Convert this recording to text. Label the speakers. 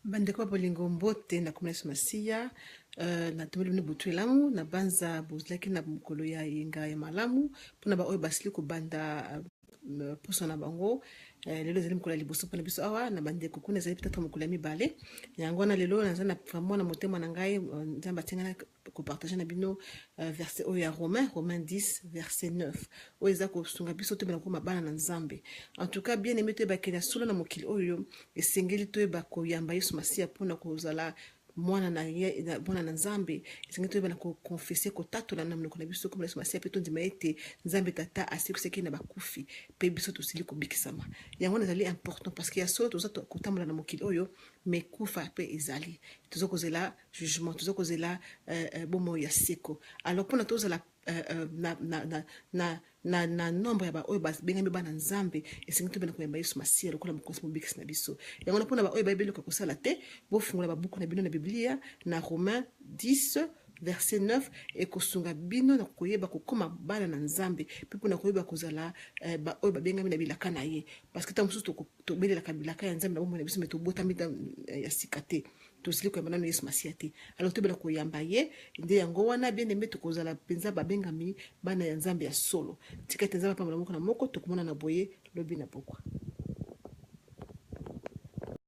Speaker 1: Bandeko ba bolingo, mbote na komela Yesu Masiya. Natombeli bino butu elamu. Na banza bozalaki na mokolo ya yenga ya malamu. Mpona baoyo basili kobanda poso na bango, lelo ezali mokolo ya liboso mpona biso awa na bandeko kuna, ezali peut-être mokolo ya mibale. Yango wana lelo naza na vraiment na motema na ngai, Nzambe atie ngai kopartage na bino verset oyo ya Romain 10 verset 9, oyo eza kosunga biso toyeba kokoma bana na Nzambe. En tout cas, bien aimé, toyebaki na solo na mokili oyo esengeli toyeba koyamba Yesu Masiya mpona kozala mwana na ye, mwana na Nzambe. Esengeli toyeba na koconfesser, kotatola na monoko na biso komona Yesu Masiya, mpe tondima ete Nzambe Tata asekwisaki na bakufi mpe biso tosili kobikisama. Yango wana ezali important, parce que ya solo toza kotambola na mokili oyo, mais kufa mpe ezali. Toza kozela jugement, toza kozela bomoi ya seko. Alors mpona tozala na nombre ya baoyo babengami bana Nzambe, esengi tobena koyamba Yesu Masiya lokola mokonzi, mobikisi na biso. Yango wana, mpona baoyo bayebi eloko ya kosala te, bofungola babuku na bino na Biblia na Romain 10 verset 9. Ekosunga bino na koyeba kokóma bana na Nzambe mpe mpona koyeba kozala baoyo babengami na bilaka na ye, parce que ntango mosusu tobelelaka bilaka ya Nzambe na bomoi na biso, mais tobotami ya sika te, tosili koyamba nano Yesu Masiya te. Alors tobela koyamba ye nde. Yango wana, bien aimé, tokozala mpenza babengami bana ya Nzambe ya solo. Tika ete Nzambe apambola moko na moko. Tokomona na boye lobi na pokwa.